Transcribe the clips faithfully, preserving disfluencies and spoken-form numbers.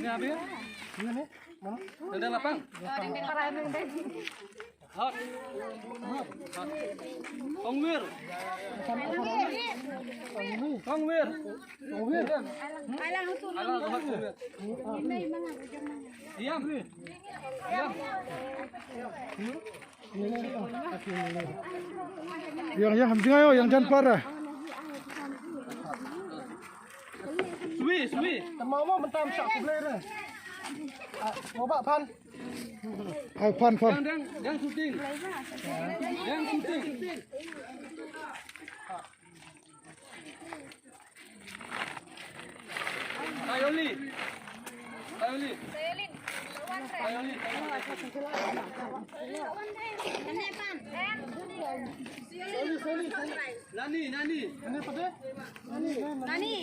Ni apa ya? Ini nih, mana? Ada lapang. Hot. Hot. Kongwir. Kongwir. Kongwir. Alang, Kongwir. Diam. Diam. Yang, yang, yang, yang jan para. Sui, sui. Tama mo mentam syak kublai re. Ah, mo ba pan. Ai, pan, pan. Yang, yang, yang shooting. Yang shooting. Sayoli. Sayoli. Sayoli. Nani, nani. Nani.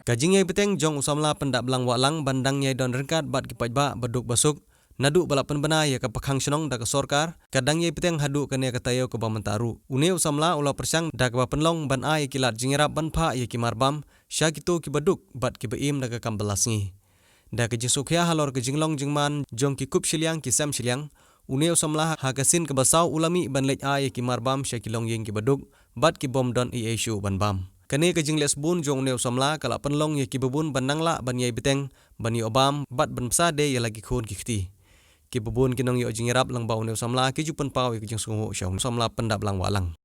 Ka jingïai bteng jong u samla Pyndaplang Wahlang ban dang ïai don ryngkat bad ki paidbah ba duk ba suk, naduh ba la pynbna ïa ka pakhang shnong da ka sorkar, ka dang ïai bteng haduh kane ka taïew kaba mynta ruh. Une u samla u la pyrshang da kaba pynlong ban ai ïa ki lad jingïarap ban phah ïa ki marbam sha kito kiba duk bad kiba im da ka kam bylla sngi. Da ka jingsngewkhia halor ka jinglong jingman jong ki kup shiliang ki sem shiliang, une u samla ha ka sien kaba saw u la mih ban leit ai ïa ki marbam sha ki longïing kiba duk bad ki bym don ei ei shuh ban bam. Kane ka jingleh sbun jong une u samla ka la pynlong ïa kiba bun ban nang lah ban ïai bteng, ban ïoh bam bad ban bsa de ïa la ki khun ki kti. Kiba bun ki nongïoh jingïarap lyngba une u samla ki ju pynpaw ïa ka jingsngewnguh sha u samla Pyndaplang Wahlang.